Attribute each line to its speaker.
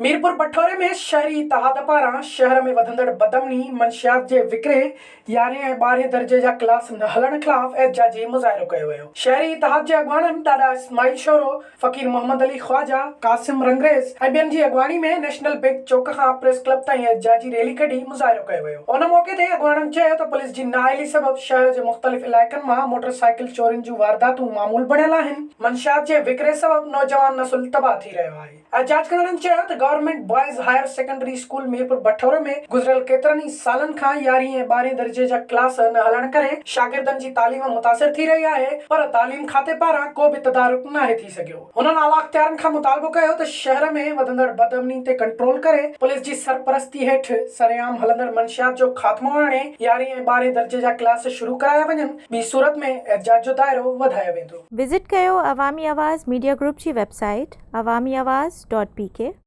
Speaker 1: ميرپور بٺوري ۾ شهري اتحاد پاران شهر ۾ وڌندڙ بدامني، منشيات جي وڪري، يارهين ۽ ٻارهين درجي جا ڪلاس نه هلڻ خلاف احتجاجي مظاهرو ڪيو ويو. شهري اتحاد جي اڳواڻن ڏاڏا اسماعيل شورو، فقير محمد علي خواجه، قاسم رنگريز ۽ ٻين جي اڳواڻي ۾ نيشنل بينڪ چوڪ کان پريس ڪلب تائين احتجاجي ريلي ڪڍي مظاهرو ڪيو ويو. ان موقعي تي اڳواڻن چيو ته پوليس جي نااهلي سبب شهر جي مختلف علائقن مان موٽر سائيڪل چورين جون وارداتون معمول بڻيل آهن، منشيات جي وڪري سبب نوجوان نسل تباهه ٿي رهيو آهي. احتجاج ڪندڙن چيو ته government boys higher secondary school Mirpur Bathoro ۾ گذريل ڪيترن ئي سالن کان يارهين ۽ ٻارهين درجي جا ڪلاس نه هلڻ ڪري شاگردن جي تعليم متاثر ٿي رهي آهي پر تعليم کاتي پاران ڪو به تدارڪ ناهي ٿي سگهيو. هنن اعليٰ اختيارين کان مطالبو ڪيو ته شهر ۾ وڌندڙ بدامني تي ڪنٽرول ڪري پوليس جي سرپرستي هيٺ سرعام هلندڙ منشيات جو خاتمو آڻي يارهين ۽ ٻارهين درجي جا ڪلاس شروع ڪرايا وڃن ٻي صورت ۾ احتجاج جو دائرو وڌايو ويندو.
Speaker 2: وزٽ ڪيو عوامي آواز ميڊيا گروپ جي website Awami Awaz dot P K.